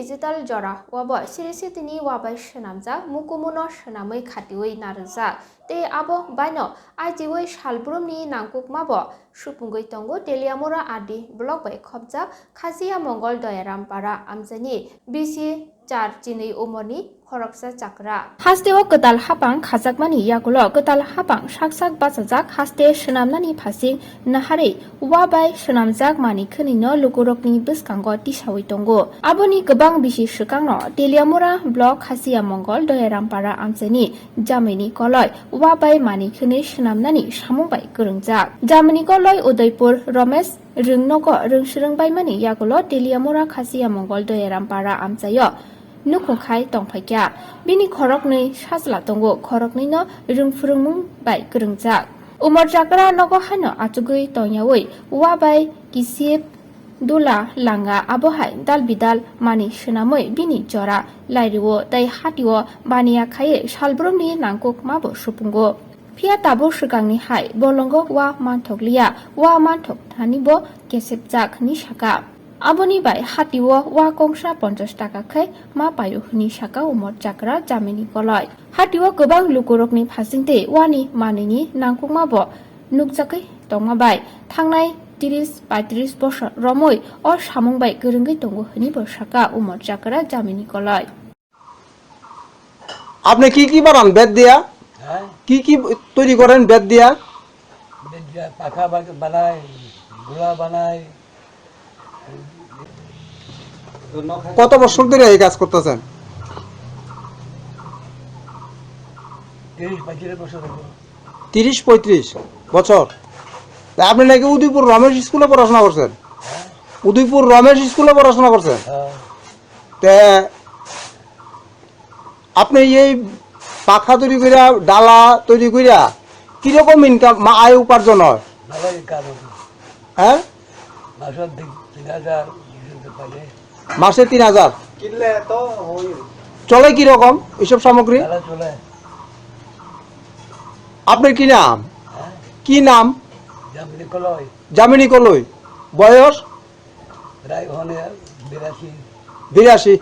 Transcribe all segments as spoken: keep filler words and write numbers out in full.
Digital jora wabo siri sitini wabai swnamjak mukumuno swnamwi khatiwi narwkjak tei abo baino ajiwi salbrumni nangkukmabo supungwi tongo Teliamura R D block bai khopjak Khasiya Mongol Doyaram Para amchaini bisi char chinwi umorni khoroksa chakra. Hasteo kwtal hapang khajakmani yagulo kwtal hapang sak sak bachajak haste swnamnani phasing naharwi wabai swnamjak mani khwnwino lukurokni bwskango tisawi tongo. Aboni kwbang bisi swkangno Teliamura block Khasiya Mongol Doyaram Para amchaini jamini koloi wabai mani khwnwi swnamnani samung bai kwrwngjak. Jamini koloi Udaipur Romesh Rwngnogo rwngswrwng baimani yagulo Teliamura Khasiya Mongol Doyaram Para amchaio nukhung khai tongphaikha. Bini khoroknwi sajla tongo, khoroknwino rwngphwrwngmung bai kwrwngjak. Umor chakra nogo haino achugwi tongyawi wabai kisip dula langa, abohai dal bidal mani swnamwi bini jora lairio tei hatio baniya khaiwi salbrumni nangkukmabo supungo. Phiya tabuk swkangni hai bolongo wa manthokliya, wa manthok thani bo kesepjak hwnwi saka. Aboni bai hatio wa kongsa ponchas taka khe ma paio hwnwi saka umor chakra jamini koloi. Hatio kwbang lukurokni phasingtwi wani manwini nangkukma bo nukjagwi tongma bai thangnai tris paitris bosor romwi o samung bai kwrwngwi tongo hwnwi bo saka umor chakra jamini koloi. আপনি কি কি বানান বেত দিয়া? হ্যাঁ? কি কি তৈরি করেন বেত দিয়া? বেত দিয়া পাখা বাগ-, বানাই, ঘোড়া বানাই। কত বছর ধরে এই কাজ করতেছেন? তিরিশ পঁয়ত্রিশ বছর হলো। তিরিশ পঁয়ত্রিশ বছর। তা আপনি নাকি উদয়পুর রমেশ স্কুলে পড়াশোনা করছেন? হ্যাঁ। উদয়পুর রমেশ স্কুলে পড়াশোনা করছেন? হ্যাঁ। তে আপনি এই পাখা তৈরি করিয়া, ডালা তৈরি করিয়া কিরকম ইনকাম, মা-, আয় উপার্জন হয়? ভালো ইনকাম হয়। হ্যাঁ? মাসে তিন, তিন হাজার, দুই হাজার পাইলে। মাসে তিন হাজার? কিনলে তো হয়। চলে কিরকম এইসব সামগ্রী? ভালো চলে। আপনার কি নাম? হ্যাঁ? কি নাম? যামিনী কলই। যামিনী কলই। বয়স? প্রায় হনে বিরাশি। বিরাশি।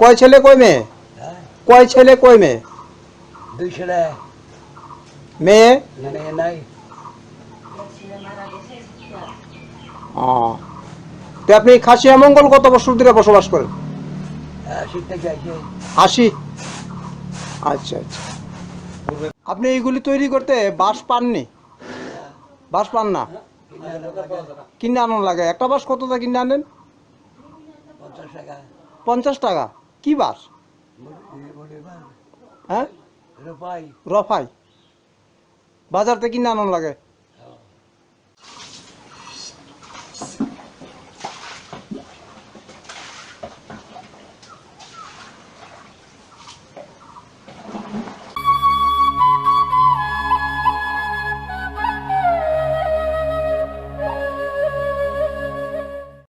কয় ছেলে, কয় মেয়ে? হ্যাঁ? কয় ছেলে, কয় মেয়ে? দুই ছেলে। মেয়ে? মেয়ে নাই। ও। তো আপনি খাসিয়া মঙ্গল কত বছর ধরে বসবাস করেন? আশি থেকে আশি। আশি? আচ্ছা, আচ্ছা। আপনি এইগুলি তৈরি করতে বাঁশ পাননি? বাঁশ পান না? কিনে আনা লাগে। কিনে আনানো লাগে। একটা বাঁশ কত দিয়ে কিনে আনেন? পঞ্চাশ টাকা। পঞ্চাশ টাকা? কি বাঁশ? বলি, বলি বাঁশ। হ্যাঁ? রোপাই। রোপাই। বাজার থেকে কিনে আনানো লাগে।